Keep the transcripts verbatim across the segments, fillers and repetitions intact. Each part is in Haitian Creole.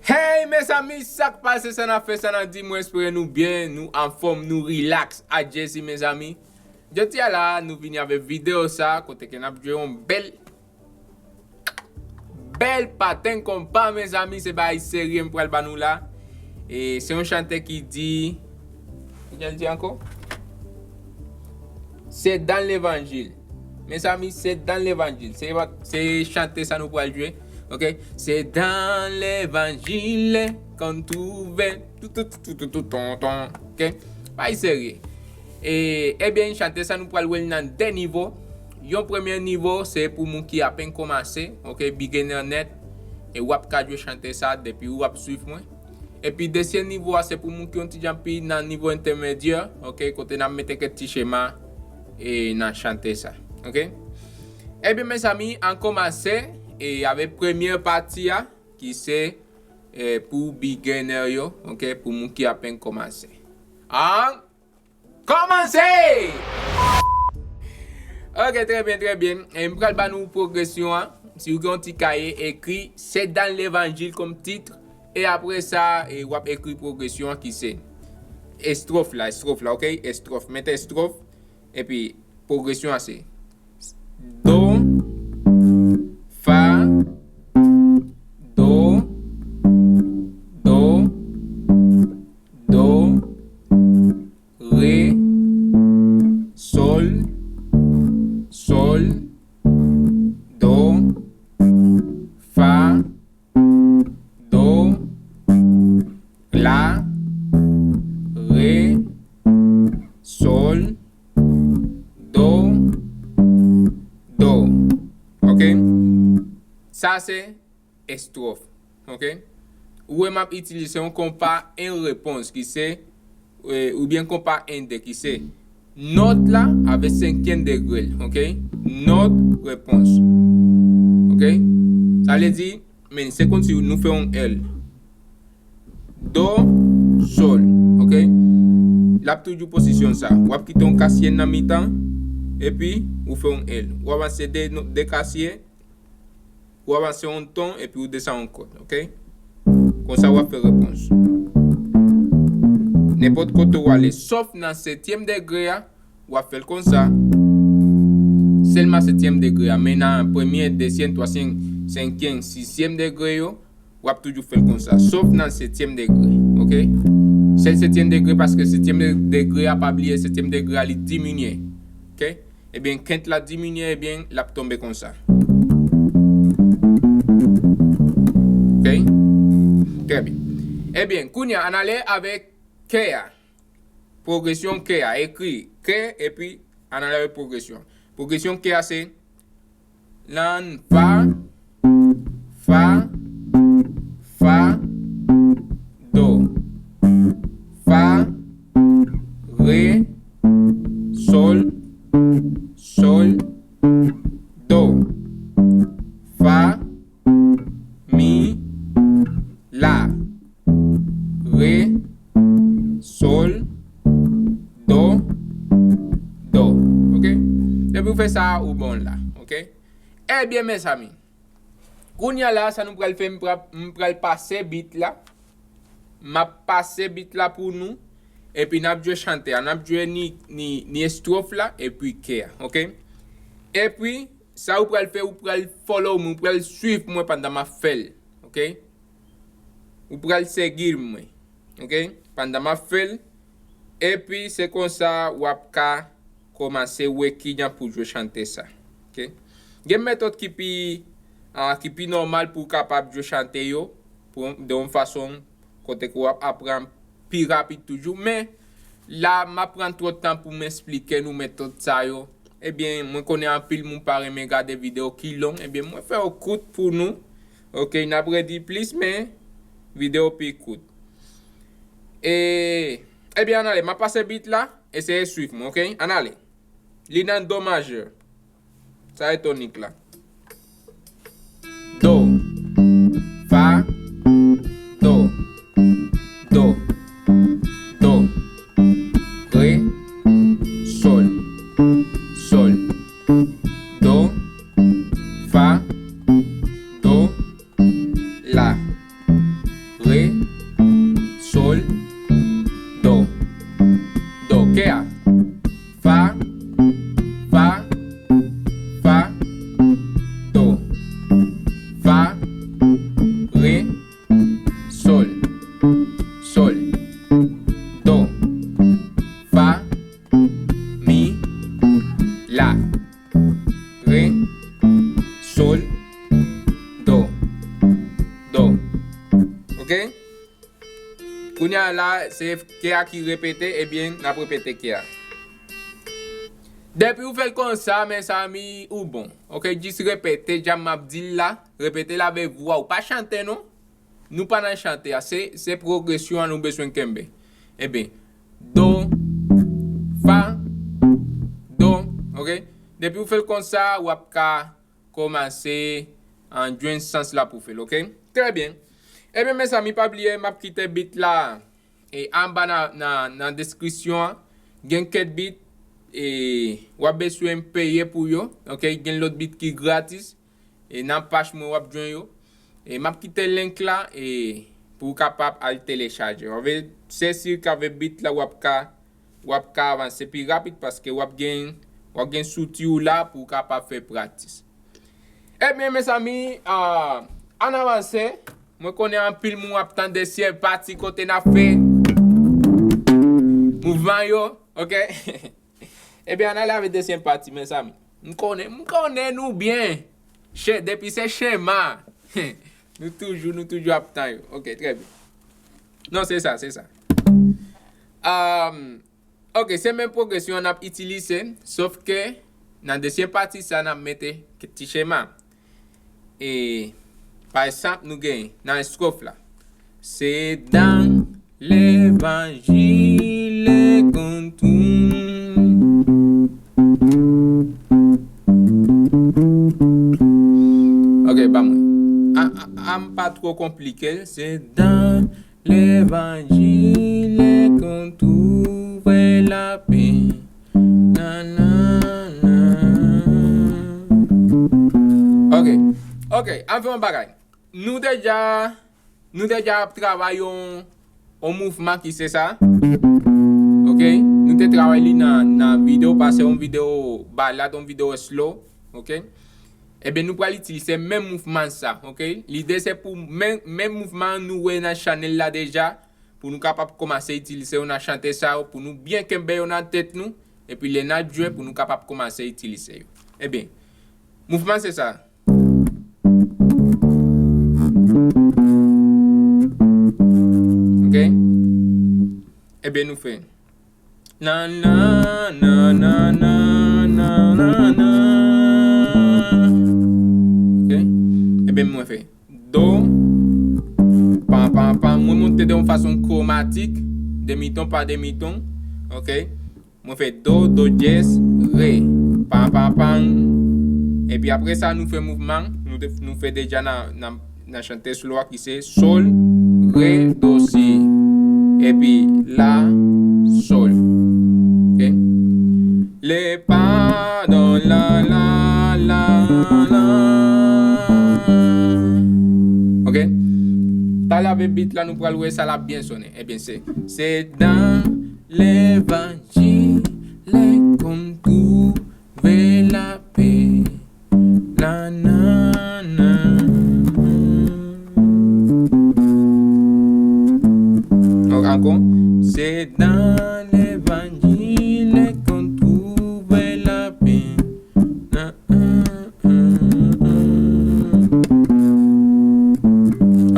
Hey mezanmi, sa k pase, sa n ap fè, sa n ap di, mwen espere nou byen, nou anfòm, nou rilaks. Adjezi mezanmi. Jodi a la, nou vini avèk videyo sa, kote ke n ap jwe yon bèl, bèl paten konpa, mezanmi, se bagay serye m pral ba nou la. E se yon chante ki di, kijan l di ankò? Se dan levanjil. Mezanmi, se dan levanjil. Se, se chante sa nou pral jwe. Ok? Se dan levanjil qu'on trouve tout, tout, tout, tout, tout, tonton. Ok? Bay serye. E, ebyen, chante sa nou pral wè l nan de nivo. Yon premye nivo, se pou moun ki apenn kòmanse, ok, beginner net. E w ap ka jwe chante sa depi w ap swiv mwen. Epi dezyèm nivo a, se pou moun ki yon ti jan pi nan nivo entèmedyè, ok, kote n ap mete kèk ti chema e nan chante sa, ok. Ebyen, mezanmi, ann kòmanse e avèk premye pati a, ki se e, pou beginner yo, ok, pou moun ki apenn kòmanse. Ann kòmanse! Ok, trè byen, trè byen. E m pral ba nou pwogresyon an. Si w gen yon ti kaye, ekri Se dan levanjil kòm tit. E apre sa, e, w ap ekri pwogresyon an ki se estwòf la, estwòf la, ok? Estwòf. Mete estwòf. Epi, pwogresyon an se do, fa, do, do, do, re, sòl, sòl, do, fa, do, la, re, sòl, do, do. Ok? Sa se estwòf. Ok? Ou wè m ap itilize yon konpa en repons ki se, e, oubyen konpa en de ki se nòt la avèk senkyèm degre l. Ok? Nòt, repons. Ok? Sa vle di, men se kòmsi nou fè yon L. Do, sòl. Ok? L ap toujou pozisyon sa. W ap kite yon kasye nan mitan, epi ou fè yon L. W avanse de, de kasye, ou avanse yon ton epi ou desann yon kòd, ok? Konsa w ap fè repons. Nenpòt kote w ale, sòf nan setyèm degre a, w ap fè l konsa. Sèlman setyèm degre a, men nan premye, dezyèm, twazyèm, senkyèm, sizyèm degre yo, w ap toujou fè l konsa, sòf nan setyèm degre, ok? Sèl setyèm degre, paske setyèm de-, degre a, pa bliye, setyèm degre a, li diminye, ok? Ebyen, kent la diminye, ebyen, l ap tonbe konsa. Ok? Trè byen. Ebyen, kounye a, ann ale avèk kè a. Pwogresyon kè a. Ekri kè, epi ann ale avèk pwogresyon. Pwogresyon kè a se lan, fa, fa, fa, do, fa, re, sòl, sòl, do, fa, mi, la, re, sòl, do, do. Ok? Depi w fè sa, ou bon la. Ok? Ebyen, mezanmi, kounye a la, sa nou pral fè, m pral, m pral pase bit la. M ap pase bit la pou nou. Epi n ap jwe chante a. N ap jwe ni, ni, ni estwòf la, epi kè a. Ok? Epi, sa ou pral fè, ou pral follow mwen, ou pral swiv mwen pandan m ap fè l. Ok? Ou pral segi mwen. Ok? Pandan m ap fè l. Epi, se konsa, w ap ka kòmanse wè kijan pou jwe chante sa. Ok? Gen metòd ki pi, a, ki pi nòmal pou w kapab jwe chante yo, pou, de yon fason kote ke w ap aprann pi rapid toujou. Men, la, m ap pran twòp tan pou m esplike nou metòd sa yo. Ebyen, mwen konnen anpil moun pa renmen gade videyo ki long. Ebyen, mwen fè yo kout pou nou. Ok, n ap redi plis, men videyo pi kout. E, ebyen, ann ale, m ap pase bit la, eseye swiv mwen, ok? Ann ale. Li nan do majè. Sa e tonik la. Do, fa, do, do, do, re, sòl, sòl, do, sol, do, do. Ok? Kounye a la, se kè a ki repete, ebyen, n ap repete kè a. Depi w fè l konsa, mezanmi, ou bon. Ok, jis repete, jan m ap di l la, repete l avèk vwa w. Pa chante non. Nou pa nan chante a, se, se pwogresyon an nou bezwen kenbe. Ebyen, do, fa, do, ok? Depi w fè l konsa, w ap ka kòmanse an jwenn sans la pou fè l, ok? Trè byen. Ebyen, mezanmi, pa bliye, m ap kite beat la e anba nan, nan, nan deskripsyon an. Gen kèk beat e w ap bezwen peye pou yo, ok? Gen lòt beat ki gratis e nan paj mwen w ap jwenn yo. E m ap kite link la e pou w kapab al telechaje. W ap se si w ka avè beat la w ap ka, w ap ka avanse pi rapid paske w ap gen, w ap gen zouti w la pou w kapab fè pratis. Ebyen, mezanmi, ah, ann avanse. Mwen konnen anpil moun ap tann dezyèm pati kote n ap fè mouvman yo, ok? Ebyen, ann ale avèk dezyèm pati, mezanmi. M konnen, m konnen nou byen. Che, depi se chema, nou toujou, nou toujou ap tan yo. Ok, trè byen. Non, se sa, se sa. Um, ok, se menm pwogresyon an n ap itilize, sòf ke nan dezyèm pati sa n ap mete ti chema. E, pa egzanp, nou gen nan estwòf la. Se dan levanjil kontou. Ok, ba mwen. A, a, a m pa twò konplike l. Se dan levanjil kontou vre lapè. Nanana. Ok. Ok, ann fè yon bagay. Nou deja, nou deja ap travay yon, yon mouvman ki se sa. Ok? Nou te travay li nan, nan videyo pase, yon videyo balad, yon videyo slow. Ok? Ebyen, nou pral itilize menm mouvman sa. Ok? Lide se pou menm, menm mouvman nou wè nan chanèl la deja, pou nou kapab kòmanse itilize yo nan chante sa yo, pou nou byen kenbe yo nan tèt nou, epi lè n ap jwe, pou nou kapab kòmanse itilize yo. Ebyen, mouvman se sa. Ok? Ebyen, nou fè. Nan, nan, nan. Ok? Ebyen, mwen fè do, pa, pa, pa. Mwen monte de yon fason kwomatik, demiton pa demiton. Ok? Mwen fè do, do dyèz, re, pa, pa, pa. Epi apre sa, nou fè mouvman, nou te, nou fè deja nan, nan, nan chante slow a ki se sol, re, do, si. Epi la, sol. Ok? Le, pa, do, la, la, la, la. Ok? Talè avèk beat la, nou pral wè sa l ap byen sonnen. Ebyen, se, se dan levanjil kontou vre lapè. La, na, na. Ok, ankò. Se dan levanjil kontou vre lapè. Na, na, na.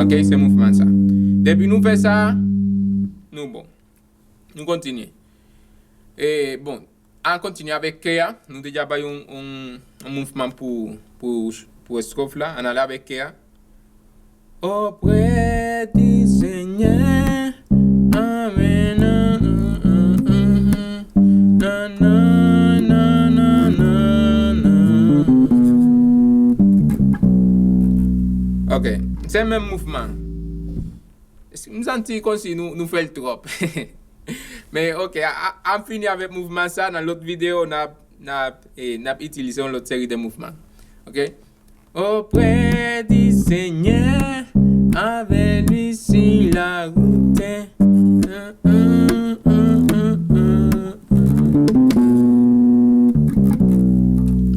Ok, se mouvman sa. Depi nou fè sa, nou bon. Nou kontinye. E, bon, ann kontinye avèk kè a. Nou deja bay yon, yon, yon mouvman pou, pou, pou estwòf la. Ann ale avèk kè a. Oprè di Senyè, amèn. Nan, nan, nan, nan, nan, nan. Ok, se menm mouvman. M santi kòmsi nou, nou fè l twòp. Men, ok, a, a, ann fini avèk mouvman sa, nan lòt videyo, n ap, n ap, e, n ap itilize yon lòt seri de mouvman. Ok? Oprè di Senyè, avè li si lawout.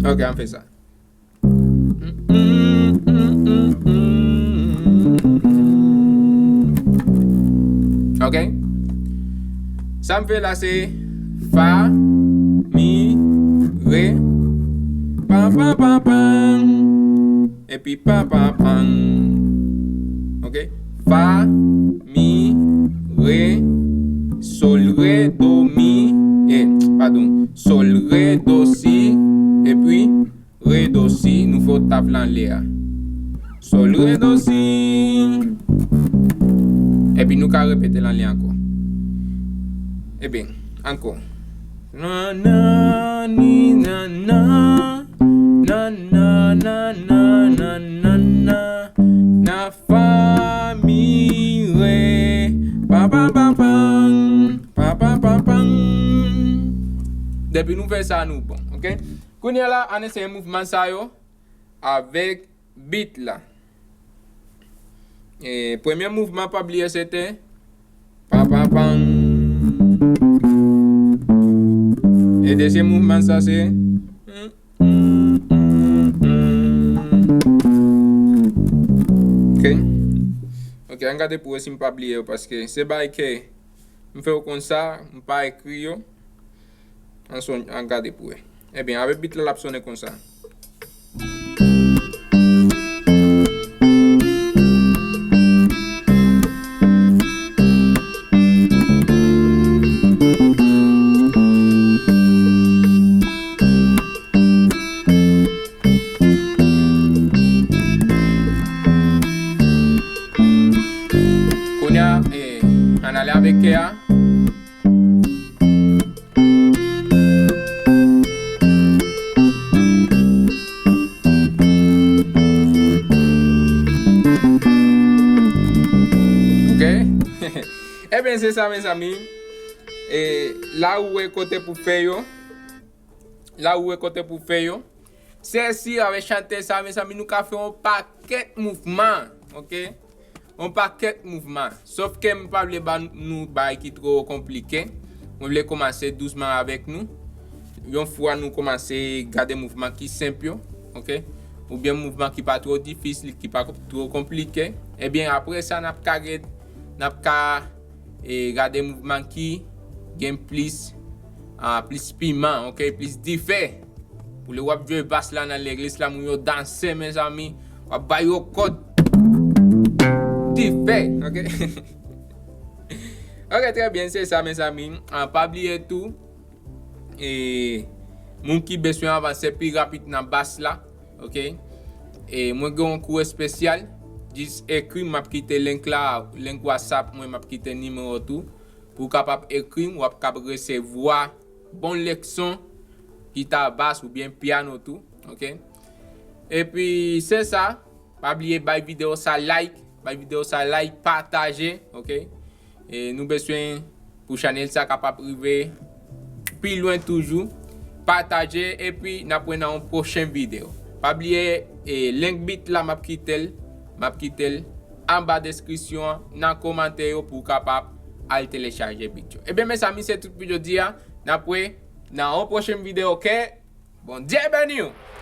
Ok, ann fè sa. Ok? Sa m fè la se fa, mi, re, pa, pa, pa, pa. Epi pa pa pan. Ok? Fa, mi, re, sol, re, do, mi, e, padon, sol, re, do, si, epi re, do, si, nou fè oktaf lan lè a. Sol, re, do, si. Epi nou ka repete lan lè ankò. Ebyen, ankò. Nan, nan, ni, nan, nan. Nan, nan, nan, nan, nan, nan, nan. Nan fa, mi, re. Pa, pa, pa, pan. Pa, pa, pa, pan. Depi nou fè sa, nou bon, ok? Kounye a la, ann eseye mouvman sa yo avèk beat la. E, premye mouvman, pa bliye, se te pa, pa, pam. E dezyèm mouvman sa, se ok. Ok, ann gade pou wè si m pa bliye yo, paske se bagay ke m fè yo konsa, m pa ekri yo. Ann son, ann gade pou wè. Ebyen, avèk beat la, l ap sonnen konsa. Kounye a, eh, ann ale avèk kè a. Ok? Ebyen, se sa, mezanmi. E la ou wè kote pou fè yo. La ou wè kote pou fè yo. Sèsi avèk chantè sa, mezanmi, nou ka fè yon pakèt mouvman, ok? Yon pakèt mouvman. Sòf ke m pa vle ba nou bagay ki twò konplike. Mwen vle kòmanse dousman avèk nou. Yon fwa nou kòmanse gade mouvman ki senp yo, ok? Oubyen mouvman ki pa twò difisil, ki pa twò konplike. Ebyen, apre sa, n ap ka gen, n ap ka, e, gade mouvman ki gen plis, a, plis piman, ok? Plis dife. Pou lè w ap jwe bas la nan legliz la, moun yo danse, mezanmi. W ap ba yo kòd. Dife, ok? Ok, trè byen, se sa, mezanmi. A, pa bliye tou, e, moun ki bezwen avanse pi rapid nan bas la, ok? E mwen gen yon kou espesyal. Jis ekri m, m ap kite link la, link WhatsApp mwen, m ap kite nimewo tou. Pou w kapab ekri m, w ap kab resevwa bon leson gita bas oubyen pyano tou, ok? Epi, se sa, pa bliye bay videyo sa like, bay videyo sa like, pataje, ok? E nou bezwen pou chanèl sa kapab rive pi lwen toujou. Pataje, epi n ap wè nan yon pwochen videyo. Pa bliye, e, link beat la, m ap kite l, m ap kite l anba deskripsyon an, nan kòmantè yo pou w kapab al telechaje beat yo. Ebyen, mezanmi, se tout pou jodi a. N ap wè nan yon pwochen videyo, ok? Bondye beni w!